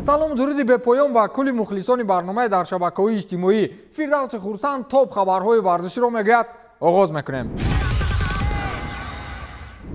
Салому дуруди бепоён ба кулли мухлисони барномаи дар шабакаҳои иҷтимоӣ. Фирдавси Хурсанд топ хабарҳои варзиширо мегӯяд. Оғоз мекунем.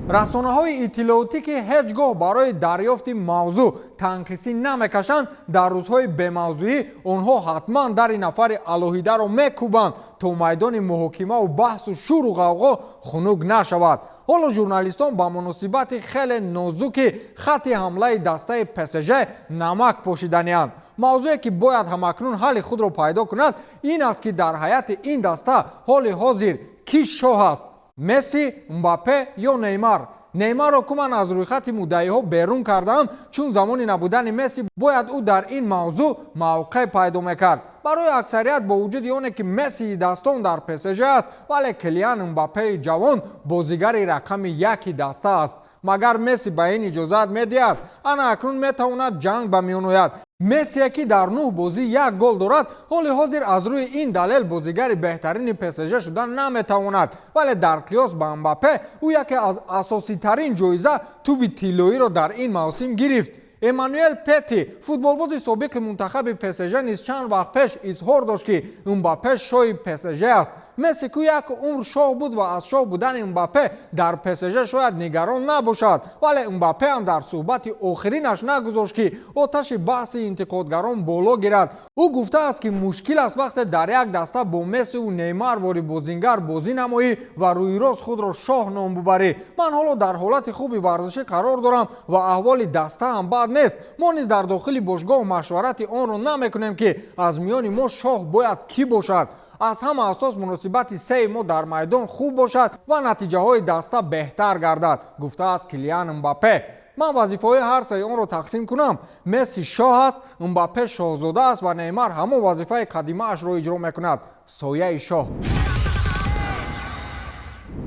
Расонаҳои иттилоотӣ, ки ҳеҷ гоҳ барои дарёфти мавзӯъ танқисӣ намекашанд, дар рӯзҳои бемавзӯӣ онҳо ҳатман дари нафари алоҳидаро мекӯбанд, то майдони муҳокимаву баҳсу шӯру ғавғо хунук нашавад. Ҳоло журналистон ба муносибати хеле нозуки хатти ҳамлаи дастаи ПСЖ намак пошиданианд. Мавзӯе, ки бояд ҳамакнун ҳалли худро пайдо кунад, ин аст, ки дар ҳайати ин даста ҳоли ҳозир кӣ шоҳ аст: Месси, Мбаппе ё Неймар? Неймарро куман аз рӯйхати муддаиҳо берун кардаанд, чун замони набудани Месси бояд ӯ дар ин мавзӯъ мавқеъ пайдо мекард. Барои аксарият, бо вуҷуди оне ки Мессии дастон дар ПСЖ аст, вале Килиан Мбаппеи ҷавон бозигари рақами яки даста аст. Магар Месси ба ин иҷозат медиҳад? Ана акнун метавонад ҷанг ба миён ояд. Мессие, ки дар нӯҳ бозӣ як гол дорад, ҳоли ҳозир аз рӯи ин далел бозигари беҳтарини ПСЖ шуда наметавонад, вале дар қиёс ба Мбаппе ӯ яке аз асоситарин ҷоиза, тӯби тиллоиро, дар ин мавсим гирифт. Эммануэл Пети, футболбози собиқи мунтахаби ПСЖ, низ чанд вақт пеш изҳор дошт, ки Мбаппе шоҳи ПСЖ аст. Месси ку як умр шоҳ буд ва аз шоҳ будани Мбаппе дар ПСЖ шояд нигарон набошад, вале Мбаппе ҳам дар суҳбати охиринаш нагузошт, ки оташи баҳси интиқодгарон боло гирад. Ӯ гуфтааст, ки мушкил аст, вақте дар як даста бо Мессиву Неймар вори бозингар бозӣ намоӣ ва рӯйрост худро шоҳ ном бубарӣ. Ман ҳоло дар ҳолати хуби варзишӣ қарор дорам ва аҳволи даста ҳам бад нест. Мо низ дар дохили бошгоҳ машварати онро намекунем, ки аз миёни мо шоҳ бояд кӣ бошад. Аз ҳама асос муносибати сеи мо дар майдон хуб бошад ва натиҷаҳои даста беҳтар гардад, гуфтааст Килиан Мбаппе. Ман вазифаҳои ҳар сеи онро тақсим кунам: Месси шоҳ аст, Мбаппе шоҳзода аст ва Неймар ҳамон вазифаи қадимаашро иҷро мекунад, сояи шоҳ.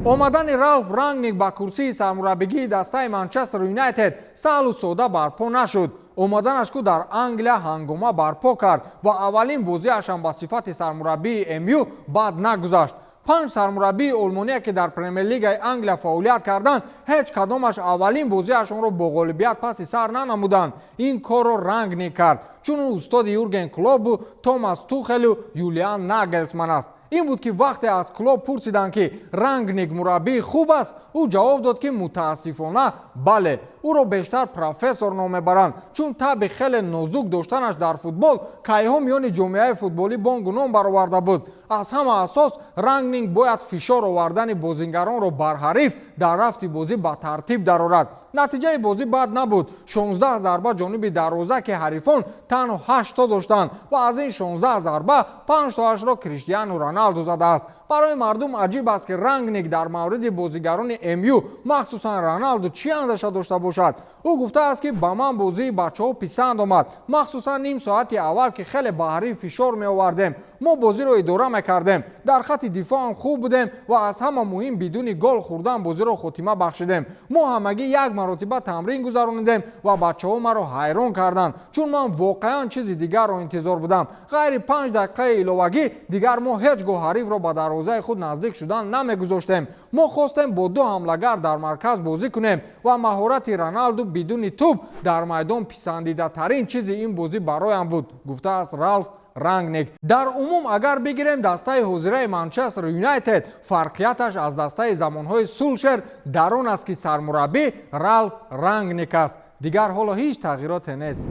Омадани Ралф Рангник ба курсии сармураббигии дастаи Манчестер Юнайтед саҳлу сода барпо нашуд. Омаданаш ку дар Англия ҳангома барпо кард ва аввалин бозиашам ба сифати сармураббии МЮ бад нагузашт. Панҷ сармураббии олмония, ки дар Премер-лигаи Англия фаъолият карданд, ҳеҷ кадомаш аввалин бозиашонро бо ғолибият паси сар нанамуданд. Ин корро Рангник кард, чун ӯ устоди Юрген Клоппу, Томас Тухелу Юлиан Нагелсман аст. Ин буд, ки вақте аз Клоп пурсиданд, ки Рангник мураббии хуб аст, ӯ ҷавоб дод, ки мутаассифона, бале. Ӯро бештар профессор ном мебаранд, чун табъи хеле нозук доштанаш дар футбол кайҳо миёни ҷомеаи футболӣ бонгу ном бароварда буд. Аз ҳама асос, Рангник бояд фишор овардани бозингаронро бар ҳариф дар рафти бозӣ ба тартиб дарорад. Натиҷаи бозӣ бад набуд: 16 зарба ҷониби дарвоза, ки ҳарифон танҳо 8 то доштанд, ва аз ин 16 зарба 5 тоашро Криштиану Роналду задааст. Барои мардум аҷиб аст, ки Рангник дар мавриди бозигарони МЮ, махсусан Роналду, чӣ андеша дошта бошад. Ӯ гуфтааст, ки ба ман бозии бачаҳо писанд омад, махсусан ним соати аввал, ки хеле ба ҳариф фишор меовардем. Мо бозиро идора мекардем, дар хатти дифоъ ҳам хуб будем ва аз ҳама муҳим, бидуни гол хӯрдан бозиро хотима бахшидем. Мо ҳамагӣ як маротиба тамрин гузаронидем ва бачаҳо маро ҳайрон карданд, чун ман воқеан чизи дигарро интизор будам. Ғайри 5 дақиқаи иловагӣ дигар мо ҳеҷ гоҳ ҳарифро ба дарвозаи худ наздик шудан намегузоштем. Мо хостем бо ду ҳамлагар дар марказ бозӣ кунем ва маҳорати Роналду бидуни тӯб дар майдон писандидатарин чизи ин бозӣ бароям буд, гуфтааст Ралф Рангник. Дар умум агар бигирем, дастаи ҳозираи Манчестер Юнайтед фарқияташ аз дастаи замонҳои Сулшер дар он аст, ки сармураббӣ Ралф Рангник аст. Дигар ҳоло ҳеҷ тағйироте нест.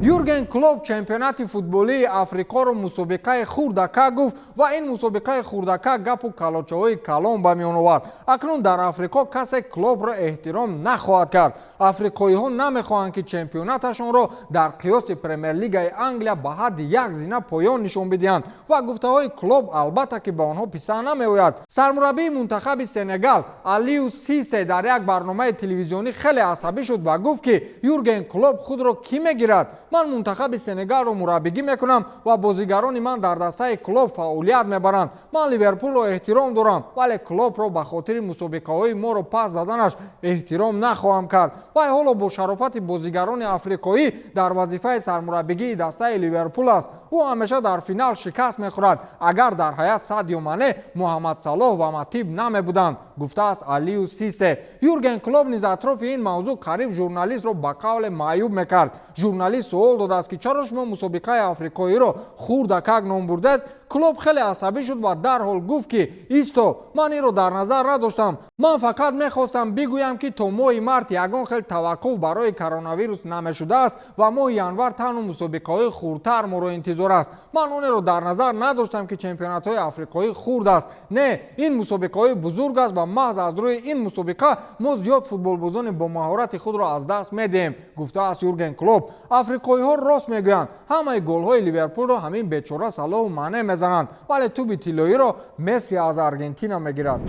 Юрген Клоп чемпионати футболии Африқоро мусобиқаи хурдака гуфт ва ин мусобиқаи хурдака гапу калочаҳои калон ба миён овард. Акнун дар Африқо касе Клопро эҳтиром нахоҳад кард. Африқоиҳо намехоҳанд, ки чемпионаташонро дар қиёси Премер-лигаи Англия ба ҳадди як зина поён нишон бидиҳанд ва гуфтаҳои Клоп, албатта, ки ба онҳо писанд намеояд. Сармураббии мунтахаби Сенегал Алиу Сисе дар як барномаи телевизионӣ хеле асабӣ шуд ва гуфт, ки Юрген Клоп худро кӣ мегирад. Ман мунтахаби Сенегалро мураббигӣ мекунам ва бозигарони ман дар дастаи Клоп фаъолият мебаранд. Ман Ливерпулро эҳтиром дорам, вале Клопро ба хотири мусобиқаҳои моро пас заданаш эҳтиром нахоҳам кард. Вай ҳоло бо шарофати бозигарони африқоӣ дар вазифаи сармураббигии дастаи Ливерпул аст. Ӯ ҳамеша дар финал шикаст мехӯрад, агар дар ҳайат Садио Мане, Муҳаммад Салоҳ ва Матиб намебуданд, гуфтааст Алиу Сисе. Юрген Клоп низ атрофи ин мавзӯъ қариб журналистро ба қавле маъюб мекард. Журналист суол додааст, ки чаро шумо мусобиқаи африқоиро хурдакак ном бурдед. Клоп хеле асабӣ шуд ва дарҳол гуфт, ки исто, ман инро дар назар надоштам, ман фақат мехостам бигӯям, ки то моҳи март ягон хел таваққуф барои коронавирус намешудааст ва моҳи январ танҳо мусобиқаҳои хурдтар моро интизор аст. Ман онеро дар назар надоштам, ки чемпионатҳои африқоӣ хурд аст. Не, ин мусобиқаҳои бузург аст ва маҳз аз рӯи ин мусобиқа мо зиёд футболбозони бо маҳорати худро аз даст медиҳем, гуфтааст Юрген Клоп. Африқоиҳо рост мегӯянд, ҳамаи голҳои Ливерпулро ҳамин бечора Салоҳу Мане мезананд, вале тӯби тиллоиро Месси аз Аргентина мегирад.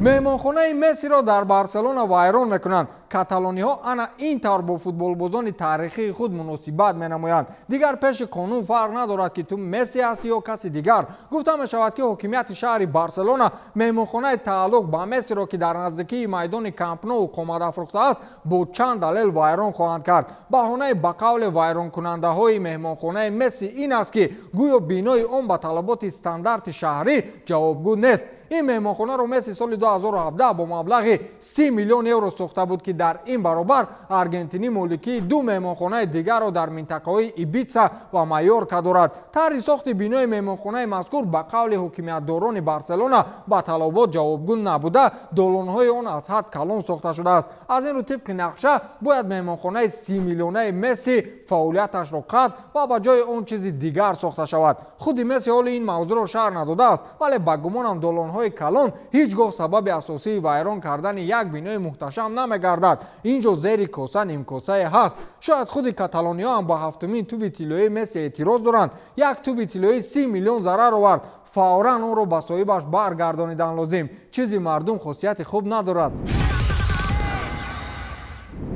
Меҳмонхонаи Мессиро дар Барселона вайрон мекунанд. Каталониҳо ана ин тавр бо футболбозони таърихии худ муносибат менамоянд. Дигар пеши қонун фарқ надорад, ки ту Месси ҳастӣ ё каси дигар. Гуфта мешавад, ки ҳокимияти шаҳри Барселона меҳмонхонаи тааллуқ ба Мессиро, ки дар наздикии майдони Камп Ноу қомат афрӯхтааст, бо чанд далел вайрон хоҳанд кард. Баҳонаи ба қавли вайронкунандаҳои меҳмонхонаи Месси ин аст, ки гӯё бинои он ба талаботи стандарти шаҳрӣ ҷавобгӯ нест. Ин меҳмонхонаро Месси соли 2017 бо маблағи 30 миллион евро сохта буд, ки дар ин баробар аргентинӣ моликии ду меҳмонхонаи дигарро дар минтақаҳои Ибица ва Майорка дорад. Тарҳи сохти бинои меҳмонхонаи мазкур, ба қавли ҳокимиятдорони Барселона, ба талабот ҷавобгӯ набуда, долонҳои он аз ҳад калон сохта шудааст. Аз ин рӯ, тибқи нақша, бояд меҳмонхонаи 30-миллионаи Месси фаъолияташро қатъ ва ба ҷои он чизи дигар сохта шавад. Худи Месси ҳоли ин мавзӯъро шарҳ надодааст, вале ба гумонам, долонҳои калон ҳеҷ гоҳ сабаби асосии вайрон кардани як бинои муҳташам намегардад. Ин ҷо зери коса нимкосае ҳаст. Шояд худи каталониҳо ҳам ба ҳафтумин тӯби тиллоии Месси эътироз доранд. Як тӯби тиллоӣ 30 миллион зарар овард, фавран онро ба соҳибаш баргардонидан лозим. Чизи мардум хосияти хуб надорад.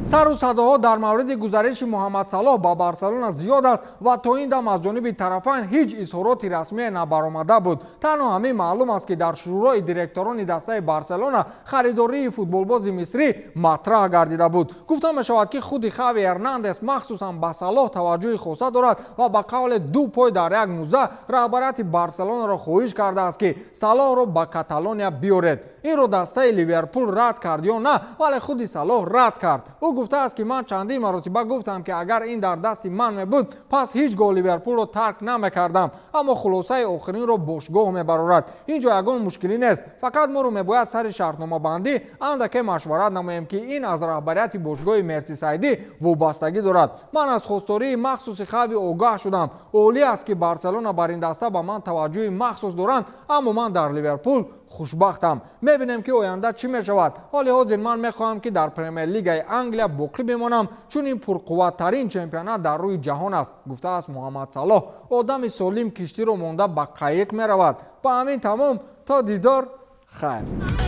Сару садоҳо дар мавриди гузариши Муҳаммад Салоҳ ба Барселона зиёд аст ва то ин дам аз ҷониби тарафайн ҳеҷ изҳороти расмие набаромада буд. Танҳо ҳамин маълум аст, ки дар шӯрои директорони дастаи Барселона харидории футболбози мисрӣ матраҳ гардида буд. Гуфта мешавад, ки худи Хави Эрнандес махсусан ба Салоҳ таваҷҷӯҳи хоса дорад ва ба қавле ду пой дар як муза раҳбарияти Барселонаро хоҳиш кардааст, ки Салоҳро ба Каталония биёред. Инро дастаи Ливерпул рад кард ё на, вале худи Салоҳ рад кард. Ӯ гуфтааст, ки ман чандин маротиба гуфтам, ки агар ин дар дасти ман мебуд, пас ҳеҷ гоҳ Ливерпулро тарк намекардам, аммо хулосаи охиринро бошгоҳ мебарорад. Ин ҷо ягон мушкилӣ нест, фақат моро мебояд сари шартномабандӣ андаке машварат намоем, ки ин аз раҳбарияти бошгоҳи Мерсисайдӣ вобастагӣ дорад. Ман аз хостории махсуси Хави огаҳ шудам. Олӣ аст, ки Барселона бар ин даста ба ман таваҷҷӯҳи махсус доранд, аммо ман дар Ливерпул хушбахтам. Мебинем, ки оянда чӣ мешавад. Ҳоли ҳозир ман мехоҳам, ки дар Премер-лигаи Англия боқӣ бимонам, чун ин пурқувваттарин чемпионат дар рӯи ҷаҳон аст, гуфтааст Муҳаммад Салоҳ. Одами солим киштиро монда ба қайиқ меравад. Ба ҳамин тамом, то дидор, хайр.